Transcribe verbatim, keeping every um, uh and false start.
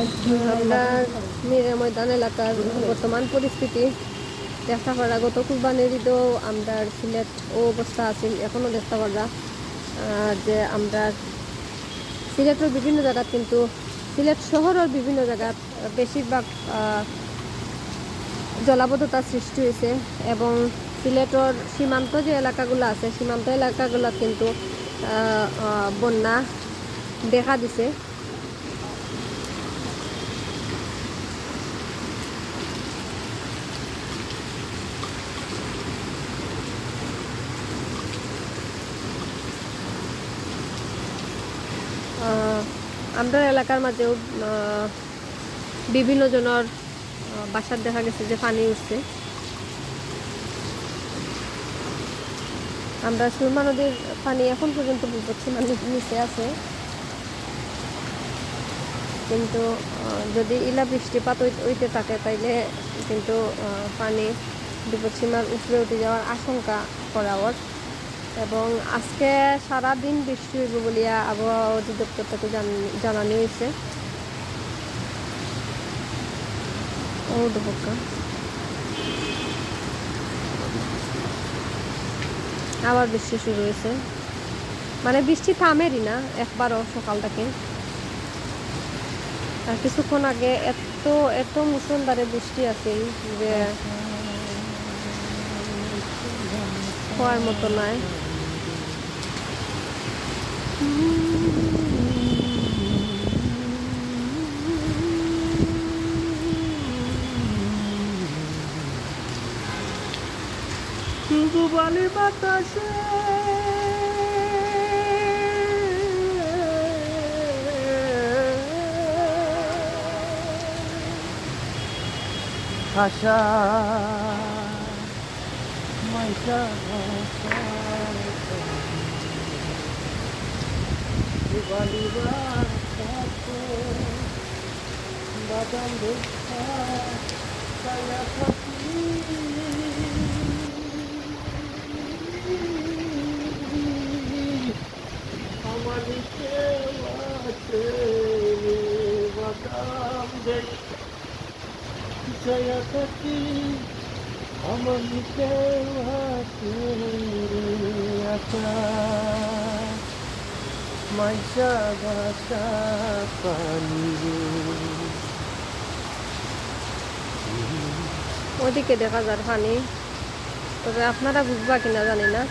আমরা মিরে ময়দান এলাকার বর্তমান পরিস্থিতি দেখতা পাররা। গত কুরবানির ঈদও আমরার সিলেট ও অবস্থা আছিল, এখনও দেখতা পাররা। আহ, যে আমরার সিলেটর বিভিন্ন জাগাত, কিন্তু সিলেট শহরর বিভিন্ন জাগাত বেশিরভাগ, আহ, জলাবদ্ধতা সৃষ্টি হয়েছে এবং সিলেটর সীমান্ত যে এলাকাগুলো আছে, সীমান্ত এলাকাগুলোত কিন্তু, আহ, আহ, বন্যা দেখা দিছে। আহ, আমরার এলাকার মাঝেও, আহ, বিভিন্ন জনর, আহ, বাসাত দেখা গেছে যে পানি উঠছে। আমরা সুরমা নদীর পানি এখন পর্যন্ত বিপদসীমার নি-, নিচে আছে, কিন্তু, আহ, যদি ইলা বৃষ্টিপাত হই-, হইতে থাকে, তাইলে কিন্তু, আহ, পানি বিপদসীমার উপরে উঠে যাওয়ার আশঙ্কা করা ওর। এবং আজকে সারা দিন বৃষ্টি হইব বলিয়া আবহাওয়া অধিদপ্তর থেকে জান-, জানানি হয়েছে। ও দেখউক্কা, আবার বৃষ্টি শুরু হয়েছে। মানে, বৃষ্টি থামেরই না একবারও সকাল থেকে। আর কিছুক্ষণ আগে এত, এত মুষলধারে বৃষ্টি আছিল যে কওয়ার মতো নায়। দুবালি বাতাসে আশা মাইশা, দুবালি বাতাসে বাদাম ভেজা ছায়া থাকি। আমার নিচে আছে বাদাম ভেজা ছায়া থাকি। আমার নিচে আছে আশা মাইশা বাসা পানি। ওদিকে দেখা যার পানি, তবে আপনারা বুঝবা কিনা জানি না।